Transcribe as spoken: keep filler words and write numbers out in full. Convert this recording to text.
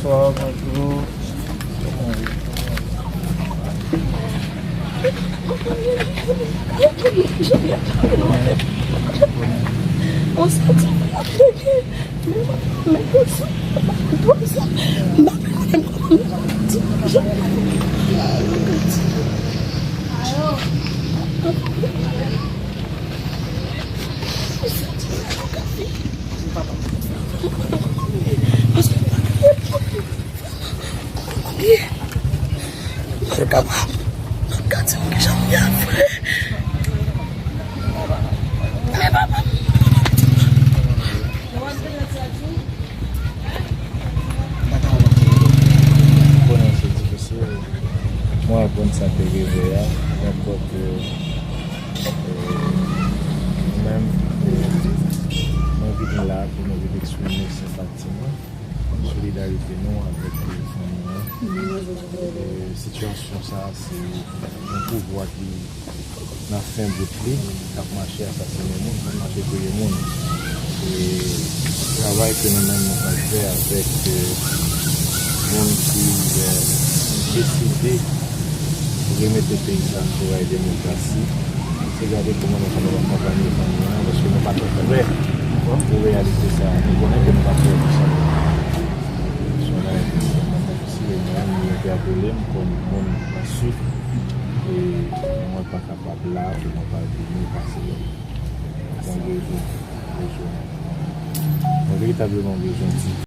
Mwen kapab. Mwen ka di w kijan m ye a, frè. Men papa m. Konnen se difisil. Mwen aprann sa te rive a, nenpòt, e, e, mwen menm, e, mwen vin la pou mwen vin eksprime senpati mwen, solidarite nou avèk, e, fanmi an. E, sitiyasyon sa a, se yon pouvwa ki nan fen bout li, k ap mache asasinen moun, k ap mache touye moun. E travay ke nou menm nou pral fè avèk, e, moun ki, e, deside remete peyi sa sou ray demokrasi, se gade kòman nou kapab akonpanye fanmi an, paske nou pa t prè pou reyalite sa a. Nou konnen ke nou pa t prè pou sa. Se yon bagay ki ekstrèmman difisil, e mwen menm, li entèpele m kòm moun nan Sid, e mwen pa kapab la pou mwen pa vini pase yon bezwen, bezwen, yon veritableman bezwen di